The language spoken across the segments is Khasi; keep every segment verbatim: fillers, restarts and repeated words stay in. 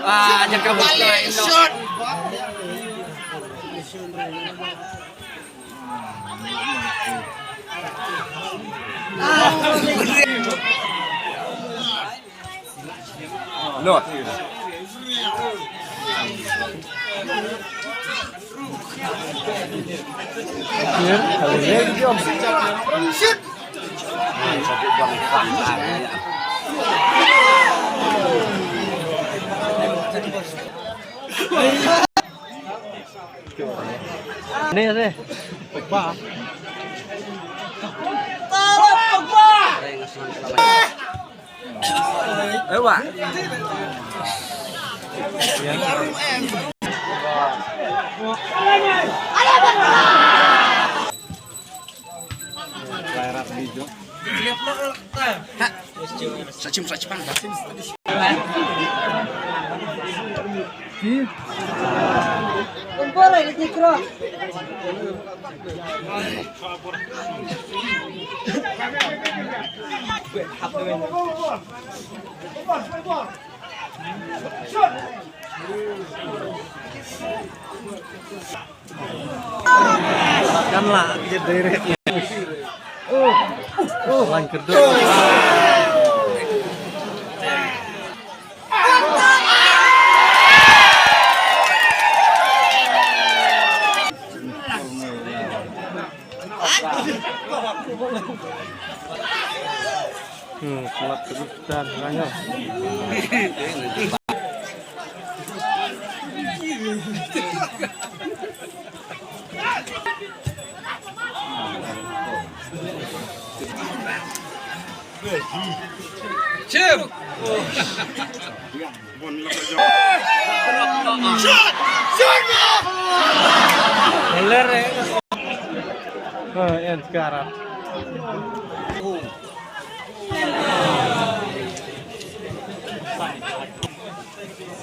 Ah, jangan kabur. Balik, shoot. Lut. Ni, ni. Ewa. Sachim, sachim. Kan lah, dia direct. Oh, oh, lain kedua. Hmm, kuat terus dan raya. Chim. Shot! Shot! Bener ya. Oh, yang sekarang.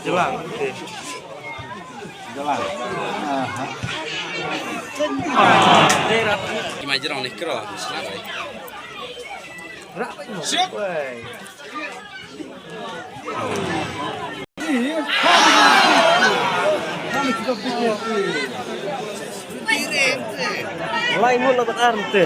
Jelang, okey. Jelang. Aha. Ki ma jrong ni kro, sna bai. Rak bai. Siap. Wei. Lai mut la bat ar te.